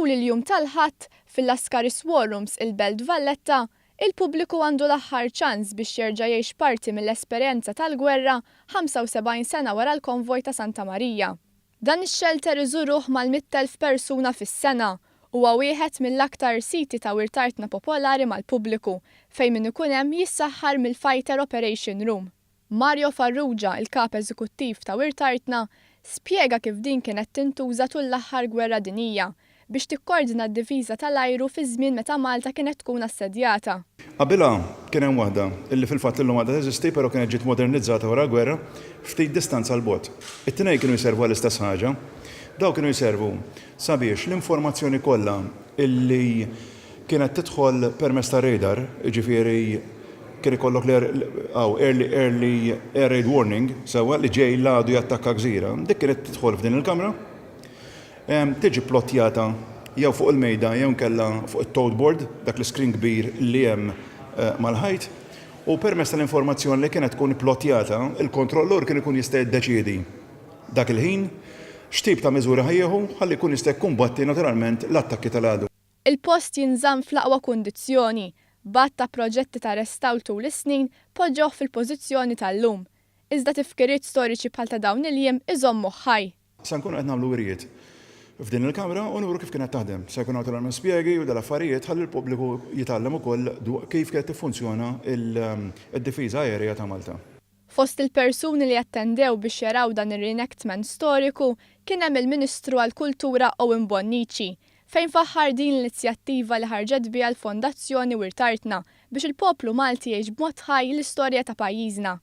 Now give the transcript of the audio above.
Matul il-jum tal-Ħadd, fil-Lascaris War Rooms il-Belt Valletta, il-pubbliku għandu l-aħħar ċans biex jerġa' jgħix parti mill-esperjenza tal-gwerra 75 sena wara l-Konvoj ta' Santa Marija. Dan ix-xelter iżuruh mal-100,000 persuna fis-sena. Huwa wieħed mill-aktar siti ta' wirt artna popolari mal-pubbliku, fejn min ikun hemm jissaħħar mill-Fighter Operation Room. Mario Farrugia, il-Kap Eżekuttiv ta' Wirt Artna, spjega kif din kienet tintuża tul l-aħħar Gwerra Dinjija biex tikkordina d-difiża tal-ajru fi żmien meta Malta kienet tkun assedjata. Qabilha kien hemm waħda, illi fil-fatt illum għadha teżisti però kienet ġiet modernizzata wara l-gwerra, ftit distanza 'l bogħod. It-tnejn kienu jservu għall-istess ħaġa. Dawn kienu jservu sabiex l-informazzjoni kollha illi kienet tidħol permezz tar-radar, jiġifieri kien ikollok l-air, hawn, early, early air raid warning, sewwa, li ġej l-għadu jattakka gżira, dik kienet tidħol f'din il-kamra, tiġi plottjata jew fuq il-mejda jew inkella fuq it-tote board, dak l-iscreen kbir li hemm mal-ħajt, u permezz tal-informazzjoni li kienet tkun ipplottjata, il-kontrollur kien ikun jista' jiddeċiedi dak il-ħin x'tip ta' miżuri ħa jieħu ħalli jkun jista' jikkumbatti naturalment l-attakki tal-għadu. Il-post jinżamm fl-aqwa kundizzjoni, b'għadd ta' proġetti ta' restawr tul is-snin poġġewh fil-pożizzjoni tal-lum. Iżda tifkiriet storiċi bħal ta' dawn il-jiem iżommuh ħaj. Se nkunu qed nagħmlu wirjiet f'din il-kamra u nuru kif kienet taħdem. Se jkun hawn naturalment spjegi u dal-affarijiet ħalli l-pubbliku jitgħallem ukoll kif kienet tiffunzjona d-difiża aerea ta' Malta. Fost il-persuni li attendew biex jaraw dan ir-reenactment storiku kien hemm il-Ministru għall-Kultura Owen Bonnici, fejn faħħar din l-inizjattiva li ħarġet biha l-Fondazzjoni Wirt Artna biex il-poplu Malti jgħix b'mod ħaj l-istorja ta' pajjiżna.